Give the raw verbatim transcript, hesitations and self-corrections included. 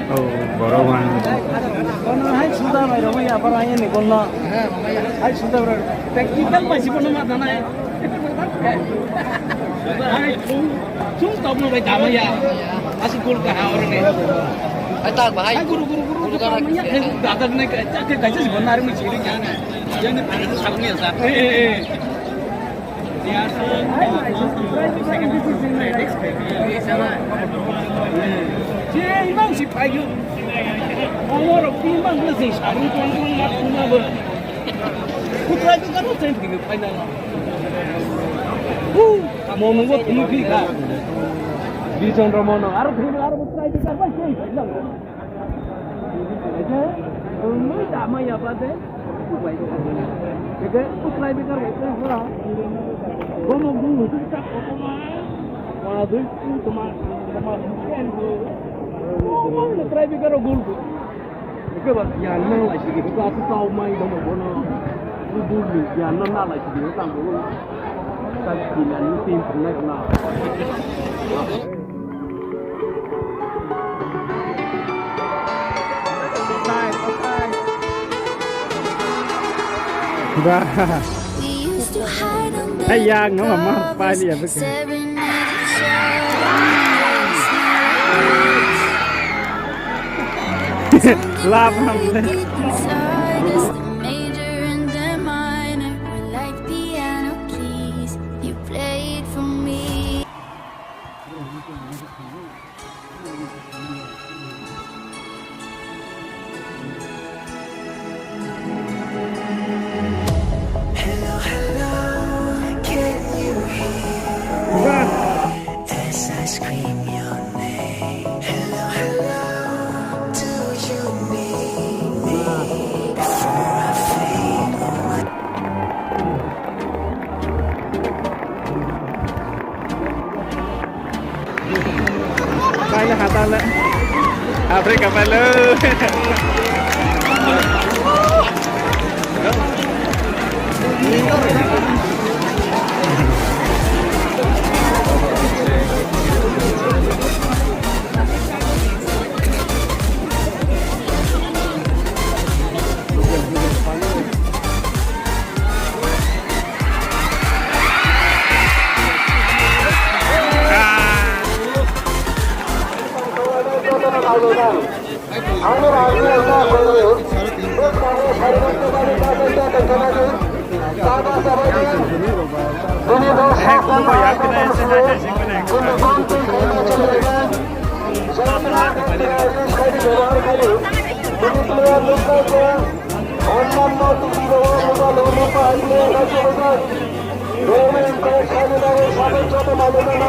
Oh, borok man. Kono hai suda mai rok ya, bar hai ni kono. Hai suda bar. Practical mai si kono ma tanai. Hai chung, chung tok no bai dama ya. Asi gol ka ha ore ne. Hai tak bahai. Hai guru, guru, guru, guru ka ma ya. Hai dadak ne ka, ka, ka, ka, si kono ari mu chiri ya. Ya ne pa sa ne sa. Eh, eh, eh. Mono bo thumui phi kha. Bichondra mono aro thumui aro bo try kha bai khe. Eke, wngwi tama ya ba de, ubai. Eke, uklai bikar bai tei hora. Bono bung hujui tak kotoma. Wana dui tuma, tuma, tuma, uklai bikar gul. Eke ba, ya nang lai sigi, eke atu tau mai dong bono. Ubu ni, ya nang lai sigi, tang bono. Tak kina ni tin na na. Ba. Hey, yang, ngam ma pa ni ya, beke. Love him. Hello, hello, can you hear me? As I scream your name. Hello, hello, do you need me? Before I fade away. Paile hatale. Africa paile. অন্যান্য ত্রুটি ব্যবহার করা লোক পাহাড়ি নিয়ে কাজ চলে যায়। গভর্নমেন্ট কয়েক সাথে তাদের সাথে যত মালিকানা